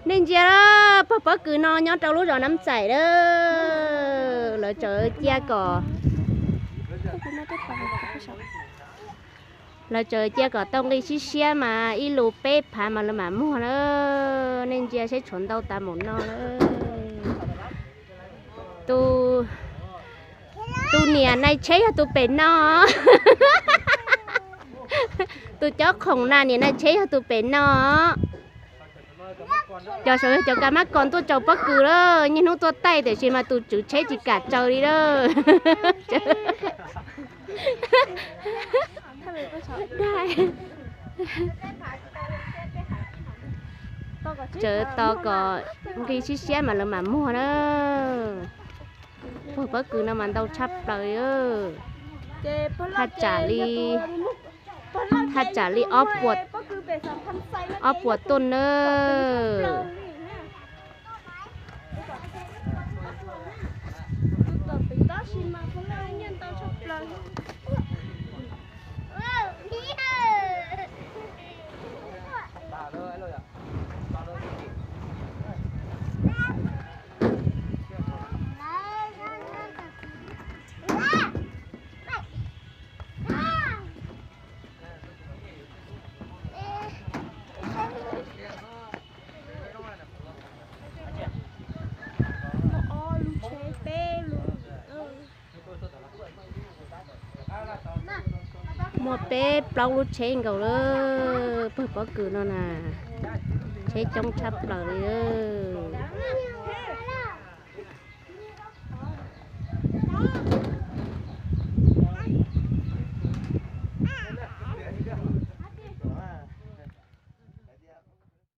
Nej ntsia, pog pob kws no nyob rau lub zos Nab Txais lawm. Lawv tseem cia kom, lawv tseem cia kom tau nqi siab siab mas ib lus peb phav mas lawv mam muag na. Nej ntsia seb tshuav ntau tas mus no lawm. Tus, tus niam nais tsheb yog tus pem no. Tus cov khoom na niam nais tsheb yog tus pem no. Cov saum yog cov kab mab kos tuaj tsaws pob kws lawm, niaj hnub tuaj taij tiam sis mas tus tswv tsheb tsis kam tsaws li lawm. Tseem tos kom nqi siab siab mas lawv mam muag na. Pog pob kws no mas ntau tshaj plaws li. Thaj tsam li, thaj tsam li ob puas tuaj nawb. Muaj peb plaub lub tsheb nkaus lawm, pog pob kws no na, tsheb coob tshaj plaws li.